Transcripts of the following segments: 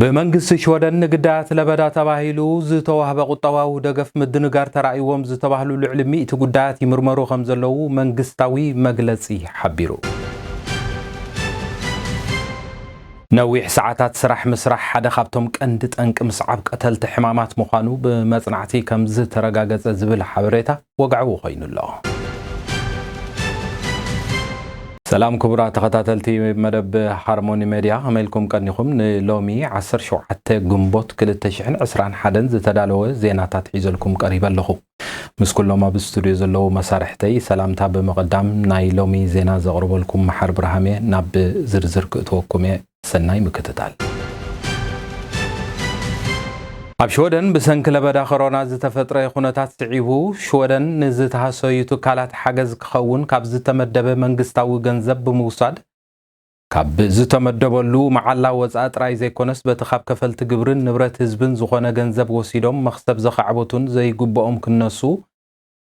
ብመንግስቲ ሽወደን ንግዳያት ለበዳ ተባሂሉ ዝተዋህበ ቁጠባዊ ደገፍ ምድንጋር ተራእይዎም ዝተባህሉ ልዕሊ ሚእቲ ጉዳያት ይምርመሩ ከም ዘለዉ መንግስታዊ መግለጺ ሓቢሩ። ነዊሕ ሰዓታት ስራሕ ምስራሕ ሓደ ካብቶም ቀንዲ ጠንቂ ምስዓብ ቀተልቲ ሕማማት ምዃኑ ብመጽናዕቲ ከም ዝተረጋገጸ ዝብል ሓበሬታ ወግዓዊ ኮይኑ ኣሎ። ሰላም ክቡራት ተኸታተልቲ መደብ ሃርሞኒ ሜድያ፣ ከመይ ኢልኩም ቀኒኹም? ንሎሚ ዓሰርተ ሸውዓተ ግንቦት ክልተ ሽሕን ዕስራን ሓደን ዝተዳለወ ዜናታት ሒዘልኩም ቀሪበ ኣለኹ። ምስ ኩሎም ኣብ ስቱድዮ ዘለዉ መሳርሕተይ ሰላምታ ብምቕዳም፣ ናይ ሎሚ ዜና ዘቕርበልኩም መሓር ብርሃም እየ። ናብ ዝርዝር ክእትወኩም እየ። ሰናይ ምክትታል። ኣብ ሽወደን ብሰንኪ ለበዳ ኮሮና ዝተፈጥረ ኩነታት ስዒቡ፣ ሽወደን ንዝተሃሰዩ ትካላት ሓገዝ ክኸውን ካብ ዝተመደበ መንግስታዊ ገንዘብ ብምውሳድ፣ ካብ ዝተመደበሉ መዓላ ወጻኢ ጥራይ ዘይኮነስ፣ በቲ ካብ ከፈልቲ ግብርን ንብረት ህዝብን ዝኾነ ገንዘብ ወሲዶም መኽሰብ ዘኻዕበቱን ዘይግብኦም ክነሱ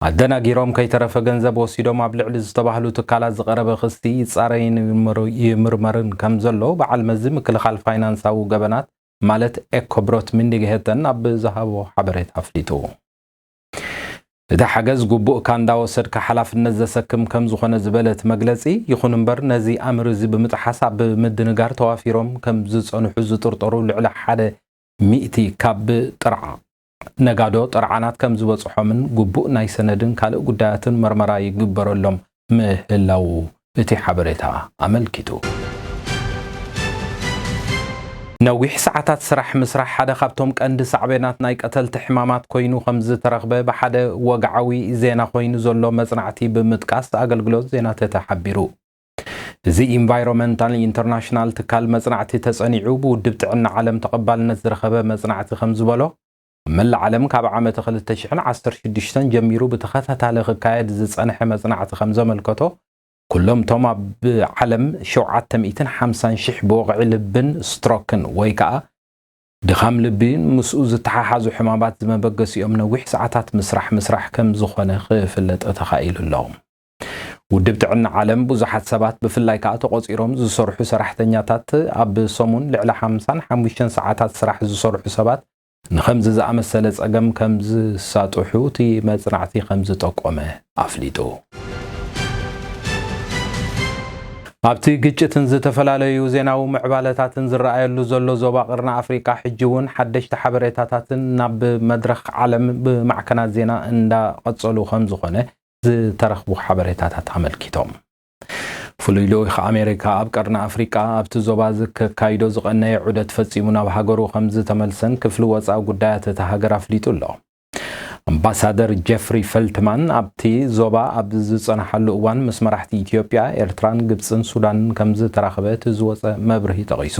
ኣደናጊሮም፣ ከይተረፈ ገንዘብ ወሲዶም ኣብ ልዕሊ ዝተባህሉ ትካላት ዝቐረበ ክሲ ይጻረይን ይምር-፣ ይምርመርን ከም ዘሎ በዓል መዚ ምክልኻል ፋይናንሳዊ ገበናት ማለት ኤኮብሮት ሚንዲግሄተን ኣብ ዝሃቦ ሓበሬታ ኣፍሊጡ። እቲ ሓገዝ ግቡእካ እንዳወሰድካ ሓላፍነት ዘሰክም ከም ዝኾነ ዝበለ እቲ መግለጺ፣ ይኹን እምበር ነዚ ኣምር እዚ ብምጥሓስ ኣብ ምድንጋር ተዋፊሮም ከም ዝጸንሑ ዝጥርጠሩ ልዕሊ ሓደ ሚእቲ ካብ ጥርዓ ነጋዶ ጥርዓናት ከም ዝበጽሖምን ግቡእ ናይ ሰነድን ካልእ ጉዳያትን መርመራ ይግበረሎም ምህላዉ እቲ ሓበሬታ ኣመልኪቱ። ነዊሕ ሰዓታት ስራሕ ምስራሕ ሓደ ካብቶም ቀንዲ ሳዕቤናት ናይ ቀተልቲ ሕማማት ኮይኑ ከም ዝተረኽበ ብሓደ ወግዓዊ ዜና ኮይኑ ዘሎ መጽናዕቲ ብምጥቃስ ኣገልግሎት ዜና ተተ ሓቢሩ። እዚ ኢንቫይሮንመንታል ኢንተርናሽናል ትካል መጽናዕቲ ተጸኒዑ ብውድብ ጥዕና ዓለም ተቐባልነት ዝረኸበ መጽናዕቲ ከም ዝበሎ፣ ኣብ መላእ ዓለም ካብ ዓመተ ክልተ ሽሕን ዓሰርተ ሽዱሽተን ጀሚሩ ብተኸታታሊ ክካየድ ዝጸንሐ መጽናዕቲ ከም ዘመልከቶ፣ ኩሎም እቶም ኣብ ዓለም ሸውዓተ ሚእትን ሓምሳን ሽሕ ብወቕዒ ልብን ስትሮክን ወይ ከኣ ድኻም ልቢ ምስኡ ዝተሓሓዙ ሕማማት ዝመበገሲኦም ነዊሕ ሰዓታት ምስራሕ ምስራሕ ከም ዝኾነ ክፍለጥ ተኻኢሉ ኣሎ። ውድብ ጥዕና ዓለም ብዙሓት ሰባት ብፍላይ ከኣ ተቖጺሮም ዝሰርሑ ሰራሕተኛታት ኣብ ሰሙን ልዕሊ ሓምሳን ሓሙሽተን ሰዓታት ስራሕ ዝሰርሑ ሰባት ንኸምዚ ዝኣመሰለ ጸገም ከም ዝሳጥሑ እቲ መጽናዕቲ ከም ዝጠቆመ ኣፍሊጡ። ኣብቲ ግጭትን ዝተፈላለዩ ዜናዊ ምዕባለታትን ዝረኣየሉ ዘሎ ዞባ ቀርኒ ኣፍሪቃ፣ ሕጂ እውን ሓደሽቲ ሓበሬታታትን ናብ መድረኽ ዓለም ብማዕከናት ዜና እንዳቐጸሉ ከም ዝኾነ ዝተረኽቡ ሓበሬታታት ኣመልኪቶም። ፍሉይ ልኡኽ ኣሜሪካ ኣብ ቀርኒ ኣፍሪቃ ኣብቲ ዞባ ዝከካይዶ ዝቐነየ ዑደት ፈጺሙ ናብ ሃገሩ ከም ዝተመልሰን ክፍሊ ወጻኢ ጉዳያት እታ ሃገር ኣፍሊጡ ኣሎ። ኣምባሳደር ጀፍሪ ፈልትማን ኣብቲ ዞባ ኣብ ዝጸንሓሉ እዋን ምስ መራሕቲ ኢትዮጵያ፣ ኤርትራን ግብጽን ሱዳንን ከም ዝተራኸበ እቲ ዝወጸ መብርሂ ጠቒሱ፣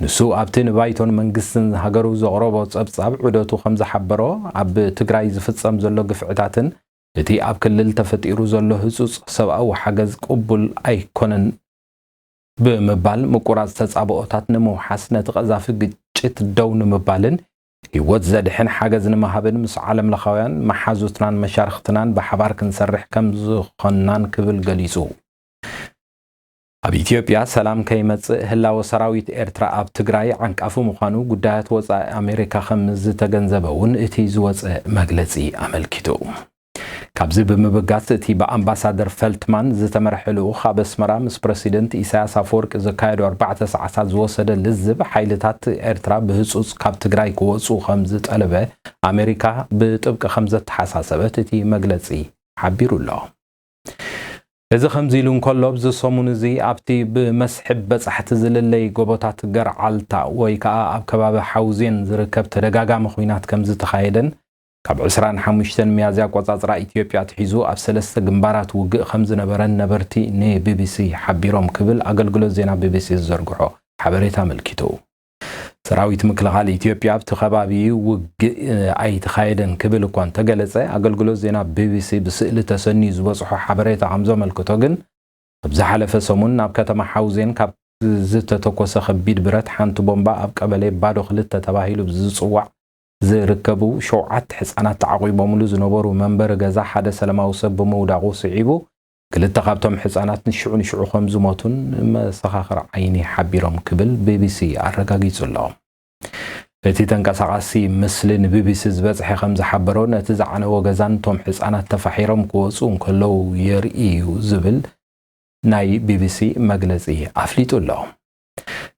ንሱ ኣብቲ ንባይቶን መንግስትን ሃገሩ ዘቕረቦ ጸብጻብ ዑደቱ ከም ዝሓበሮ፣ ኣብ ትግራይ ዝፍጸም ዘሎ ግፍዕታትን እቲ ኣብ ክልል ተፈጢሩ ዘሎ ህጹጽ ሰብኣዊ ሓገዝ ቅቡል ኣይኮነን ብምባል፣ ምቁራጽ ተጻብኦታት ንምውሓስ፣ ነቲ ቀዛፊ ግጭት ደው ንምባልን ህይወት ዘድሕን ሓገዝ ንምሃብን ምስ ዓለምለኻውያን መሓዙትናን መሻርኽትናን ብሓባር ክንሰርሕ ከም ዝኾንናን ክብል ገሊጹ። ኣብ ኢትዮጵያ ሰላም ከይመጽእ ህላወ ሰራዊት ኤርትራ ኣብ ትግራይ ዓንቃፊ ምዃኑ ጉዳያት ወጻኢ ኣሜሪካ ከም ዝተገንዘበ እውን እቲ ዝወጸ መግለጺ ኣመልኪቱ። ካብዚ ብምብጋስ፣ እቲ ብኣምባሳደር ፈልትማን ዝተመርሐ ልኡኽ ኣብ ኣስመራ ምስ ፕረሲደንት ኢሳያስ ኣፈወርቂ ዘካየዶ ኣርባዕተ ሰዓታት ዝወሰደ ልዝብ፣ ሓይልታት ኤርትራ ብህጹጽ ካብ ትግራይ ክወጹ ከም ዝጠለበ ኣሜሪካ ብጥብቂ ከም ዘተሓሳሰበት እቲ መግለጺ ሓቢሩ ኣሎ። እዚ ከምዚ ኢሉ እንከሎ፣ ኣብዚ ሰሙን እዚ ኣብቲ ብመስሕብ በጻሕቲ ዝልለይ ጎቦታት ገርዓልታ ወይ ከኣ ኣብ ከባቢ ሓውዜን ዝርከብ ተደጋጋሚ ኲናት ከም ዝተኻየደን፣ ካብ ዕስራን ሓሙሽተን ሚያዝያ ኣቆጻጽራ ኢትዮጵያ ኣትሒዙ ኣብ ሰለስተ ግንባራት ውግእ ከም ዝነበረን ነበርቲ ንቢቢሲ ሓቢሮም ክብል ኣገልግሎት ዜና ቢቢሲ ዝዘርግሖ ሓበሬታ ኣመልኪቱ። ሰራዊት ምክልኻል ኢትዮጵያ ኣብቲ ከባቢ ውግእ ኣይተኻየደን ክብል እኳ እንተገለጸ፣ ኣገልግሎት ዜና ቢቢሲ ብስእሊ ተሰንዩ ዝበጽሖ ሓበሬታ ከም ዘመልክቶ ግን፣ ኣብ ዝሓለፈ ሰሙን ናብ ከተማ ሓውዜን ካብ ዝተተኮሰ ከቢድ ብረት ሓንቲ ቦምባ ኣብ ቀበሌ ባዶ ክልተ ተባሂሉ ዝጽዋዕ ዝርከቡ ሸውዓተ ህጻናት ተዓቂቦምሉ ዝነበሩ መንበሪ ገዛ ሓደ ሰላማዊ ሰብ ብምውዳቑ ስዒቡ፣ ክልተ ካብቶም ህጻናት ንሽዑ ንሽዑ ከም ዝሞቱን መሰኻኽር ዓይኒ ሓቢሮም ክብል ቢቢሲ ኣረጋጊጹ ኣሎ። እቲ ተንቀሳቓሲ ምስሊ ንቢቢሲ ዝበጽሐ ከም ዝሓበሮ፣ ነቲ ዝዓነወ ገዛን እቶም ህጻናት ተፋሒሮም ክወጹ እንከለዉ የርኢ እዩ ዝብል ናይ ቢቢሲ መግለጺ ኣፍሊጡ ኣሎ።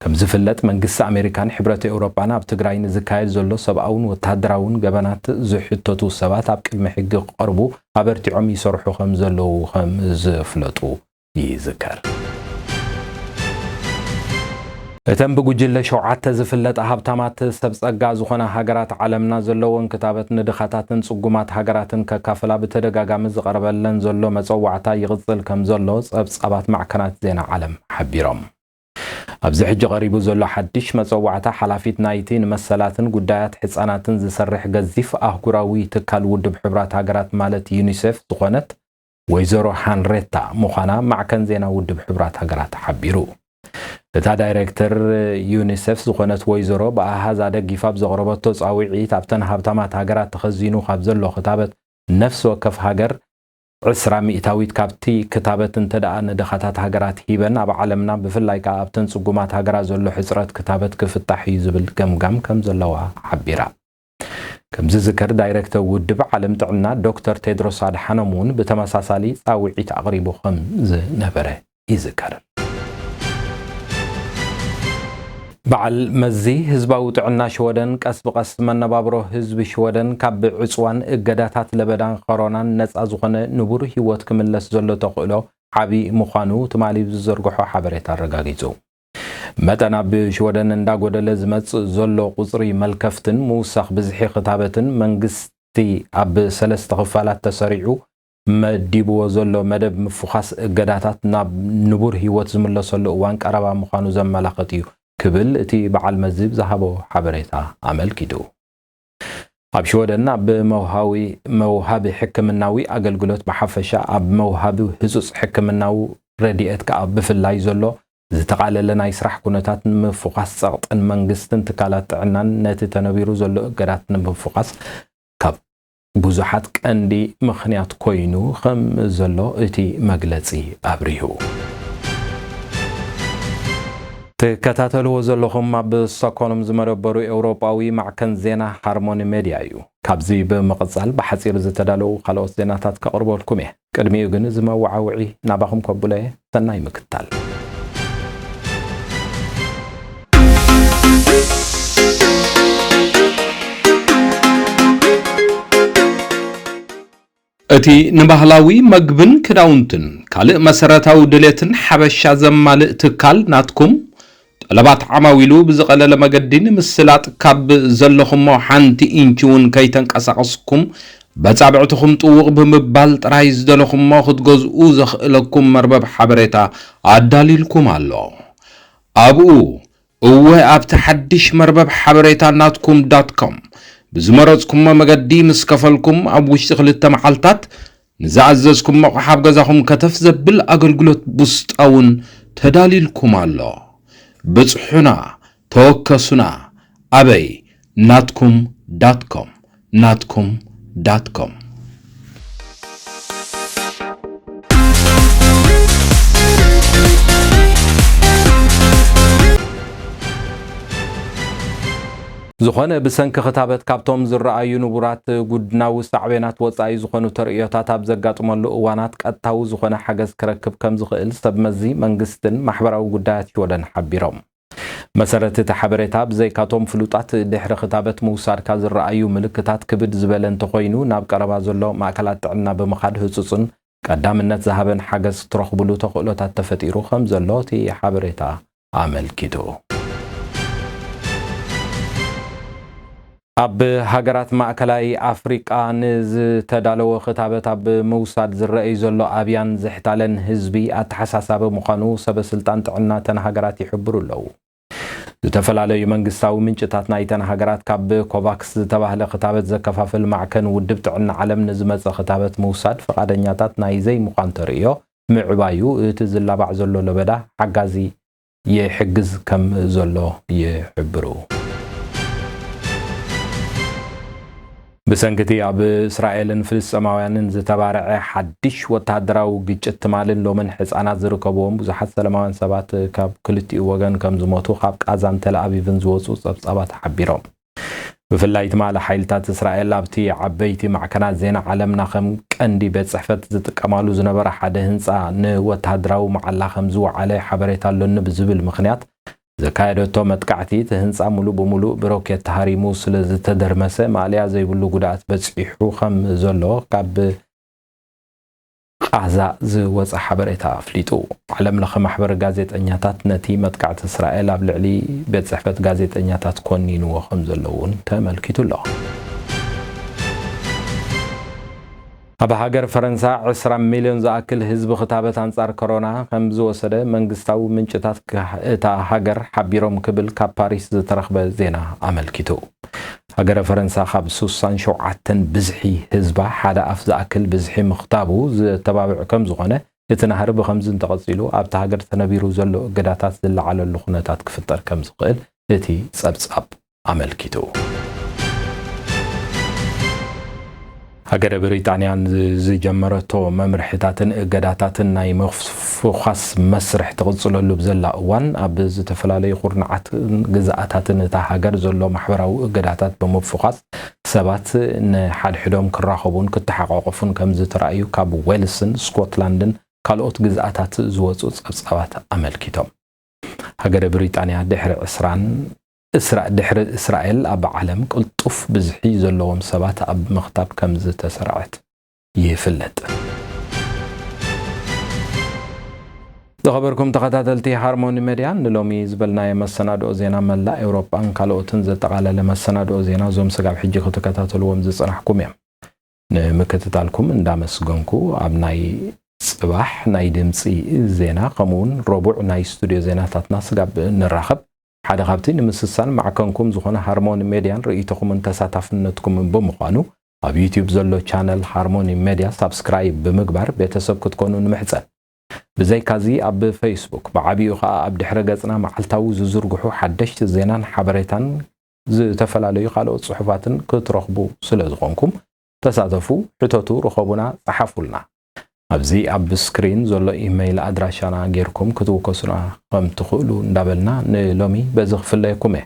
ከም ዝፍለጥ፣ መንግስቲ ኣሜሪካን ሕብረት ኤውሮጳን ኣብ ትግራይ ንዝካየድ ዘሎ ሰብኣውን ወተሃደራውን ገበናት ዝሕተቱ ሰባት ኣብ ቅድሚ ሕጊ ክቐርቡ ኣበርቲዖም ይሰርሑ ከም ዘለዉ ከም ዘፍለጡ ይዝከር። እተን ብጉጅለ ሸውዓተ ዝፍለጣ ሃብታማት ሰብ ጸጋ ዝኾና ሃገራት ዓለምና፣ ዘለወን ክታበት ንድኻታትን ጽጉማት ሃገራትን ከካፍላ ብተደጋጋሚ ዝቐርበለን ዘሎ መጸዋዕታ ይቕጽል ከም ዘሎ ጸብጻባት ማዕከናት ዜና ዓለም ሓቢሮም። ኣብዚ ሕጂ ቀሪቡ ዘሎ ሓድሽ መጸዋዕታ፣ ሓላፊት ናይቲ ንመሰላትን ጉዳያት ሕጻናትን ዝሰርሕ ገዚፍ ኣህጉራዊ ትካል ውድብ ሕቡራት ሃገራት ማለት ዩኒሴፍ ዝኾነት ወይዘሮ ሃንሬታ ምዃና ማዕከን ዜና ውድብ ሕቡራት ሃገራት ሓቢሩ። እታ ዳይሬክተር ዩኒሴፍ ዝኾነት ወይዘሮ፣ ብኣሃዝ ኣደጊፋ ኣብ ዘቕረበቶ ጻውዒት፣ ኣብተን ሃብታማት ሃገራት ተኸዚኑ ካብ ዘሎ ክታበት፣ ነፍሲ ወከፍ ሃገር ዕስራ ሚእታዊት ካብቲ ክታበት እንተ ደኣ ንድኻታት ሃገራት ሂበን፣ ኣብ ዓለምና ብፍላይ ከኣ ኣብተን ጽጉማት ሃገራት ዘሎ ሕጽረት ክታበት ክፍታሕ እዩ ዝብል ገምጋም ከም ዘለዋ ሓቢራ። ከም ዝዝከር፣ ዳይሬክተር ውድብ ዓለም ጥዕና ዶክተር ቴድሮስ ኣድሓኖም እውን ብተመሳሳሊ ጻውዒት ኣቕሪቡ ከም ዝነበረ ይዝከር። በዓል መዚ ህዝባዊ ጥዕና ሽወደን፣ ቀስ ብቐስ መነባብሮ ህዝቢ ሽወደን ካብ ዕጽዋን እገዳታት ለበዳን ኸሮናን ነጻ ዝኾነ ንቡር ህይወት ክምለስ ዘሎ ተኽእሎ ዓቢ ምዃኑ ትማሊ ብዝዘርግሖ ሓበሬታ ኣረጋጊጹ። መጠን ኣብ ሽወደን እንዳጎደለ ዝመጽእ ዘሎ ቁጽሪ መልከፍትን ምውሳኽ ብዝሒ ክታበትን፣ መንግስቲ ኣብ ሰለስተ ክፋላት ተሰሪዑ መዲብዎ ዘሎ መደብ ምፍዃስ እገዳታት ናብ ንቡር ህይወት ዝምለሰሉ እዋን ቀረባ ምዃኑ ዘመላኽት እዩ ክብል እቲ በዓል መዚ ዝሃቦ ሓበሬታ ኣመልኪቱ። ኣብ ሽወደን ኣብ መውሃዊ-፣ መውሃቢ ሕክምናዊ ኣገልግሎት ብሓፈሻ፣ ኣብ መውሃቢ ህጹጽ ሕክምናዊ ረድኤት ከኣ ብፍላይ ዘሎ ዝተቓለለ ናይ ስራሕ ኩነታት ንምፍዃስ ጸቕጥን መንግስትን ትካላት ጥዕናን ነቲ ተነቢሩ ዘሎ እገዳት ንምፍዃስ ካብ ብዙሓት ቀንዲ ምኽንያት ኮይኑ ከም ዘሎ እቲ መግለጺ ኣብሪሁ። ትከታተልዎ ዘለኹም ኣብ ስቶክሆልም ዝመደበሩ ኤውሮጳዊ ማዕከን ዜና ሃርሞኒ ሜድያ እዩ። ካብዚ ብምቕጻል ብሓጺር ዝተዳለዉ ካልኦት ዜናታት ከቕርበልኩም እየ። ቅድሚኡ ግን እዚ መወዓውዒ ናባኹም ከብሎ እየ። ሰናይ ምክታል። እቲ ንባህላዊ መግብን ክዳውንትን ካልእ መሰረታዊ ድሌትን ሓበሻ ዘማልእ ትካል ናትኩም፣ ጠለባት ዓማዊሉ ብዝቐለለ መገዲ ንምስላጥ ካብ ዘለኹሞ ሓንቲ ኢንቺ እውን ከይተንቀሳቐስኩም፣ በጻብዕትኹም ጥውቕ ብምባል ጥራይ ዝደለኹሞ ክትገዝኡ ዘኽእለኩም መርበብ ሓበሬታ ኣዳሊልኩም ኣሎ። ኣብኡ፣ እወ፣ ኣብቲ ሓድሽ መርበብ ሓበሬታ ናትኩም ዳት ኮም ብዝመረጽኩሞ መገዲ ምስ ከፈልኩም፣ ኣብ ውሽጢ ክልተ መዓልታት ንዝኣዘዝኩሞ ኣቕሓ ኣብ ገዛኹም ከተፍ ዘብል ኣገልግሎት ቡስጣ እውን ተዳሊልኩም ኣሎ። ብጽሑና፣ ተወከሱና። ኣበይ? ናትኩም ዳት ኮም። ናትኩም ዳት ኮም። ዝኾነ፣ ብሰንኪ ክታበት ካብቶም ዝረኣዩ ንቡራት ጉድናዊ ሳዕቤናት ወጻኢ ዝኾኑ ተርእዮታት ኣብ ዘጋጥመሉ እዋናት ቀጥታዊ ዝኾነ ሓገዝ ክረክብ ከም ዝኽእል ሰብ መዚ መንግስትን ማሕበራዊ ጉዳያት ሽወደን ሓቢሮም። መሰረት እቲ ሓበሬታ፣ ብዘይካቶም ፍሉጣት ድሕሪ ክታበት ምውሳድካ ዝረኣዩ ምልክታት ክብድ ዝበለ እንተኾይኑ፣ ናብ ቀረባ ዘሎ ማእከላት ጥዕና ብምኻድ ህጹጽን ቀዳምነት ዝሃበን ሓገዝ ክትረኽብሉ ተኽእሎታት ተፈጢሩ ከም ዘሎ እቲ ሓበሬታ ኣመልኪቱ። ኣብ ሃገራት ማእከላይ ኣፍሪቃ ንዝተዳለወ ክታበት ኣብ ምውሳድ ዝረኣይ ዘሎ ኣብያን ዝሕታለን ህዝቢ ኣተሓሳሳቢ ምዃኑ ሰበ ስልጣን ጥዕና እተን ሃገራት ይሕብሩ ኣለዉ። ዝተፈላለዩ መንግስታዊ ምንጭታት ናይተን ሃገራት፣ ካብ ኮቫክስ ዝተባህለ ክታበት ዘከፋፍል ማዕከን ውድብ ጥዕና ዓለም ንዝመጸ ክታበት ምውሳድ ፍቓደኛታት ናይ ዘይምዃን ተርእዮ ምዕባዩ፣ እቲ ዝላባዕ ዘሎ ለበዳ ሓጋዚ ይሕግዝ ከም ዘሎ ይሕብሩ። ብሰንኪ እቲ ኣብ እስራኤልን ፍልስጤማውያንን ዝተባርዐ ሓድሽ ወተሃደራዊ ግጭት፣ ትማልን ሎምን ሕጻናት ዝርከብዎም ብዙሓት ሰላማውያን ሰባት ካብ ክልቲኡ ወገን ከም ዝሞቱ ካብ ቃዛን ተል ኣቪቭን ዝወጹ ጸብጻባት ሓቢሮም። ብፍላይ ትማሊ ሓይልታት እስራኤል ኣብቲ ዓበይቲ ማዕከናት ዜና ዓለምና ከም ቀንዲ ቤት ጽሕፈት ዝጥቀማሉ ዝነበረ ሓደ ህንጻ ንወተሃደራዊ መዓላ ከም ዝወዓለ ሓበሬታ ኣሎኒ ብዝብል ምኽንያት ዘካየደቶ መጥቃዕቲ እቲ ህንጻ ሙሉእ ብሙሉእ ብሮኬት ተሃሪሙ ስለ ዝተደርመሰ ማእለያ ዘይብሉ ጉድኣት በጺሑ ከም ዘሎ ካብ ቓዛ ዝወጸ ሓበሬታ ኣፍሊጡ። ዓለም ለኸ ማሕበር ጋዜጠኛታት ነቲ መጥቃዕቲ እስራኤል ኣብ ልዕሊ ቤት ጽሕፈት ጋዜጠኛታት ኮኒንዎ ከም ዘሎ እውን ተመልኪቱ ኣሎ። ኣብ ሃገር ፈረንሳ ዕስራ ሚልዮን ዝኣክል ህዝቢ ክታበት ኣንጻር ኮሮና ከም ዝወሰደ መንግስታዊ ምንጭታት እታ ሃገር ሓቢሮም ክብል ካብ ፓሪስ ዝተረኽበ ዜና ኣመልኪቱ። ሃገረ ፈረንሳ ካብ ሱሳን ሸውዓተን ብዝሒ ህዝባ ሓደ ኣፍ ዝኣክል ብዝሒ ምኽታቡ ዘተባብዕ ከም ዝኾነ፣ እቲ ናህሪ ብኸምዚ እንተቐጺሉ ኣብታ ሃገር ተነቢሩ ዘሎ እገዳታት ዝለዓለሉ ኩነታት ክፍጠር ከም ዝኽእል እቲ ጸብጻብ ኣመልኪቱ። ሃገረ ብሪጣንያን ዝጀመረቶ መምርሕታትን እገዳታትን ናይ ምፍኳስ መስርሕ ትቕጽለሉ ብዘላ እዋን፣ ኣብ ዝተፈላለዩ ኩርናዓት ግዝኣታትን እታ ሃገር ዘሎ ማሕበራዊ እገዳታት ብምፍኳስ ሰባት ንሓድሕዶም ክራኸቡን ክተሓቋቆፉን ከም ዝተራእዩ ካብ ዌልስን ስኮትላንድን ካልኦት ግዝኣታት ዝወጹ ጸብጻባት ኣመልኪቶም። ሃገረ ብሪጣንያ ድሕሪ ዕስራን እስራ ድሕሪ እስራኤል ኣብ ዓለም ቅልጡፍ ብዝሒ ዘለዎም ሰባት ኣብ ምኽታብ ከም ዝተሰርዐት ይፍለጥ። ዝኸበርኩም ተኸታተልቲ ሃርሞኒ ሜድያ፣ ንሎሚ ዝበልናዮ መሰናድኦ ዜና መላእ ኤውሮጳን ካልኦትን ዘጠቓለለ መሰናድኦ ዜና፣ እዞም ስጋብ ሕጂ ክትከታተልዎም ዝጸናሕኩም እዮም። ንምክትታልኩም እንዳመስገንኩ፣ ኣብ ናይ ጽባሕ ናይ ድምጺ ዜና ከምኡውን ረቡዕ ናይ ስቱድዮ ዜናታትና ስጋብ ንራኸብ፣ ሓደ ካብቲ ንምስሳን ማዕከንኩም ዝኾነ ሃርሞኒ ሜድያን ርእይቶኹምን ተሳታፍነትኩምን ብምዃኑ፣ ኣብ ዩትዩብ ዘሎ ቻነል ሃርሞኒ ሜድያ ሳብስክራይብ ብምግባር ቤተሰብ ክትኮኑ ንምሕጸን። ብዘይካዚ ኣብ ፌስቡክ፣ ብዓቢኡ ኸኣ ኣብ ድሕረ ገጽና መዓልታዊ ዝዝርግሑ ሓደሽቲ ዜናን ሓበሬታን ዝተፈላለዩ ካልኦት ጽሑፋትን ክትረኽቡ ስለ ዝኾንኩም፣ ተሳተፉ፣ ሕተቱ፣ ርኸቡና፣ ጸሓፉልና። ኣብዚ ኣብ ስክሪን ዘሎ ኢመይል ኣድራሻና ጌርኩም ክትውከሱና ከም ትኽእሉ እንዳበልና፣ ንሎሚ በዚ ክፍለየኩም እየ።